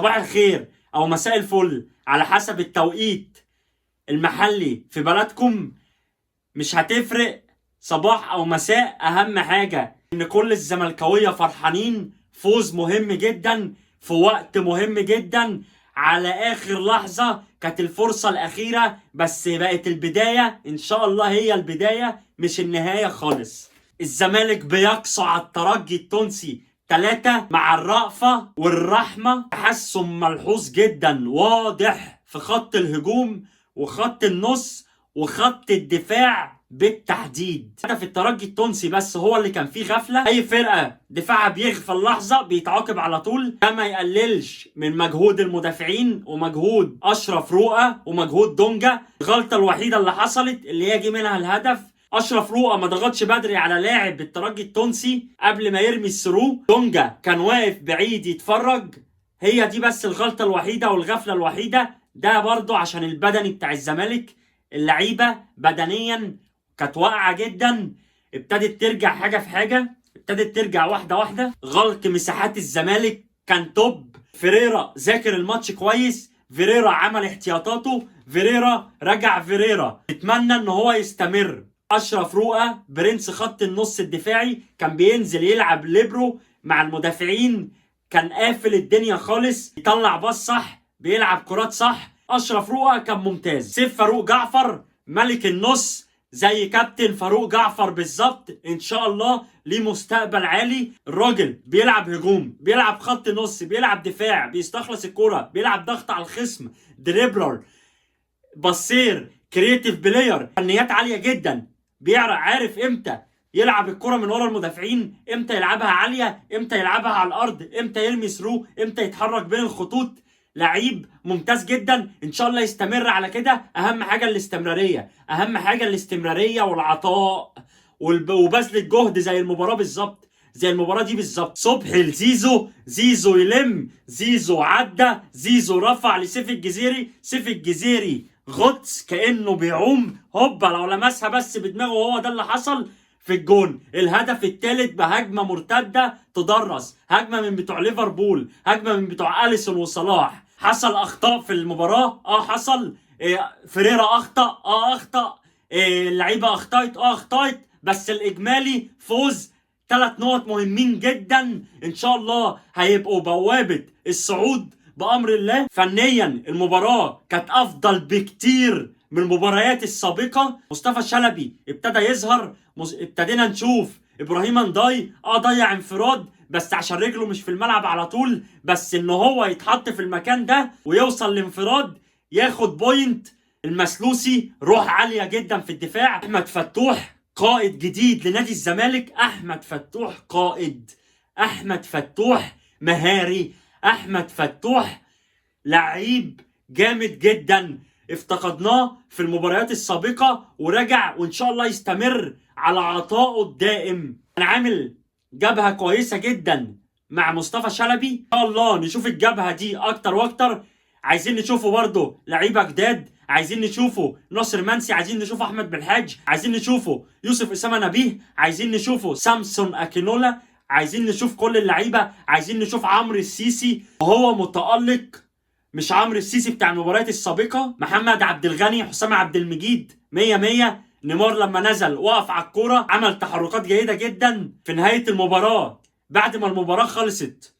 صباح الخير او مساء الفل على حسب التوقيت المحلي في بلدكم، مش هتفرق صباح او مساء. اهم حاجة ان كل الزملكاوية فرحانين، فوز مهم جدا في وقت مهم جدا على اخر لحظة، كانت الفرصة الاخيرة بس بقت البداية، ان شاء الله هي البداية مش النهاية خالص. الزمالك بيقصى على الترجي التونسي 3 مع الرأفة والرحمة، تحسن ملحوظ جدا واضح في خط الهجوم وخط النص وخط الدفاع بالتحديد. هدف الترجي التونسي بس هو اللي كان فيه غفلة، اي فرقة دفاعها بيغفل لحظة بيتعاقب على طول. ده ما يقللش من مجهود المدافعين ومجهود اشرف رؤى ومجهود دونجا. الغلطة الوحيدة اللي حصلت اللي يجي منها الهدف، اشرف رؤى ما ضغطش بدري على لاعب الترجي التونسي قبل ما يرمي ال through، دونجا كان واقف بعيد يتفرج. هي دي بس الغلطة الوحيدة والغفلة الوحيدة. ده برضو عشان البدني بتاع الزمالك، اللعيبة بدنيا كانت واقعة جدا، ابتدت ترجع حاجة في حاجة، ابتدت ترجع واحدة واحدة. غلق مساحات الزمالك كان top. فيريرا ذاكر الماتش كويس، فيريرا عمل احتياطاته، فيريرا رجع فيريرا، اتمنى ان هو يستمر. اشرف رؤى برنس خط النص الدفاعي، كان بينزل يلعب ليبرو مع المدافعين، كان قافل الدنيا خالص، يطلع باص صح، بيلعب كرات صح. اشرف رؤى كان ممتاز. سيف فاروق جعفر ملك النص زي كابتن فاروق جعفر بالظبط، ان شاء الله ليه مستقبل عالي. الراجل بيلعب هجوم، بيلعب خط نص، بيلعب دفاع، بيستخلص الكرة، بيلعب ضغط على الخصم، dribbler، passer، creative player، فنيات عالية جدا، بيعرف عارف امتى يلعب الكرة من ورا المدافعين، امتى يلعبها عالية، امتى يلعبها على الارض، امتى يرمي through، امتى يتحرك بين الخطوط. لعيب ممتاز جدا، ان شاء الله يستمر على كده. اهم حاجة الاستمرارية، اهم حاجة الاستمرارية والعطاء وبذل الجهد زي المباراة بالظبط، زي المباراة دي بالظبط. صبحي لزيزو، زيزو يلم، زيزو عدى، زيزو رفع لسيف الجزيري، سيف الجزيري غطس كأنه بيعوم، هوبا لو لمسها بس بدماغه، وهو ده اللي حصل في الجون. الهدف الثالث بهجمة مرتدة تدرس، هجمة من بتوع ليفربول، هجمة من بتوع أليسون وصلاح. حصل أخطاء في المباراة، حصل، فريرا أخطأ، أخطأ، اللعيبة أخطأت، أخطأت، بس الإجمالي فوز، 3 نقط مهمين جدا إن شاء الله هيبقوا بوابة الصعود بأمر الله. فنيا المباراة كانت أفضل بكتير من المباريات السابقة. مصطفى شلبي ابتدى يظهر، ابتدينا نشوف إبراهيم انداي، ضيع انفراد بس عشان رجله مش في الملعب على طول، بس إن هو يتحط في المكان ده ويوصل لانفراد ياخد point. المسلوسي روح عالية جدا في الدفاع. أحمد فتوح قائد جديد لنادي الزمالك، أحمد فتوح قائد، أحمد فتوح مهاري، أحمد فتوح لعيب جامد جدا، افتقدناه في المباريات السابقة ورجع، وإن شاء الله يستمر على عطائه الدائم. أنا عامل جبهة كويسة جدا مع مصطفى شلبي، إن شاء الله نشوف الجبهة دي أكتر وأكتر. عايزين نشوفه برضه لعيبة جداد، عايزين نشوفه ناصر منسي، عايزين نشوفه أحمد بالحاج، عايزين نشوفه يوسف أسامة نبيه، عايزين نشوفه سامسون أكينولا، عايزين نشوف كل اللعيبة، عايزين نشوف عمرو السيسي وهو متألق، مش عمرو السيسي بتاع المباريات السابقة. محمد عبد الغني، حسام عبد المجيد 100-100. نيمار لما نزل وقف على الكورة، عمل تحركات جيدة جدا. في نهاية المباراة بعد ما المباراة خلصت،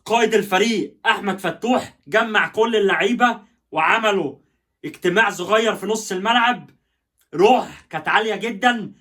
قائد الفريق أحمد فتوح جمع كل اللعيبة وعملوا اجتماع صغير في نص الملعب. روح كانت عالية جدا،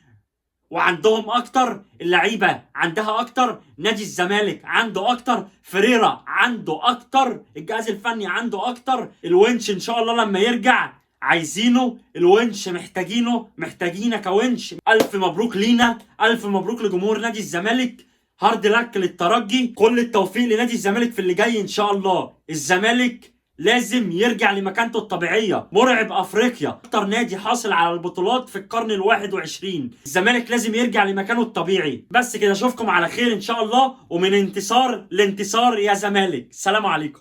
وعندهم اكتر، اللعيبة عندها اكتر، نادي الزمالك عنده اكتر، فريرا عنده اكتر، الجهاز الفني عنده اكتر. الونش ان شاء الله لما يرجع عايزينه، الونش محتاجينه، محتاجينك يا ونش. الف مبروك لينا، الف مبروك لجمهور نادي الزمالك، hard luck للترجي، كل التوفيق لنادي الزمالك في اللي جاي ان شاء الله. الزمالك لازم يرجع لمكانته الطبيعية، مرعب افريقيا، اكتر نادي حاصل على البطولات في القرن 21. الزمالك لازم يرجع لمكانه الطبيعي. بس كده، اشوفكم على خير ان شاء الله، ومن انتصار لانتصار يا زمالك. سلام عليكم.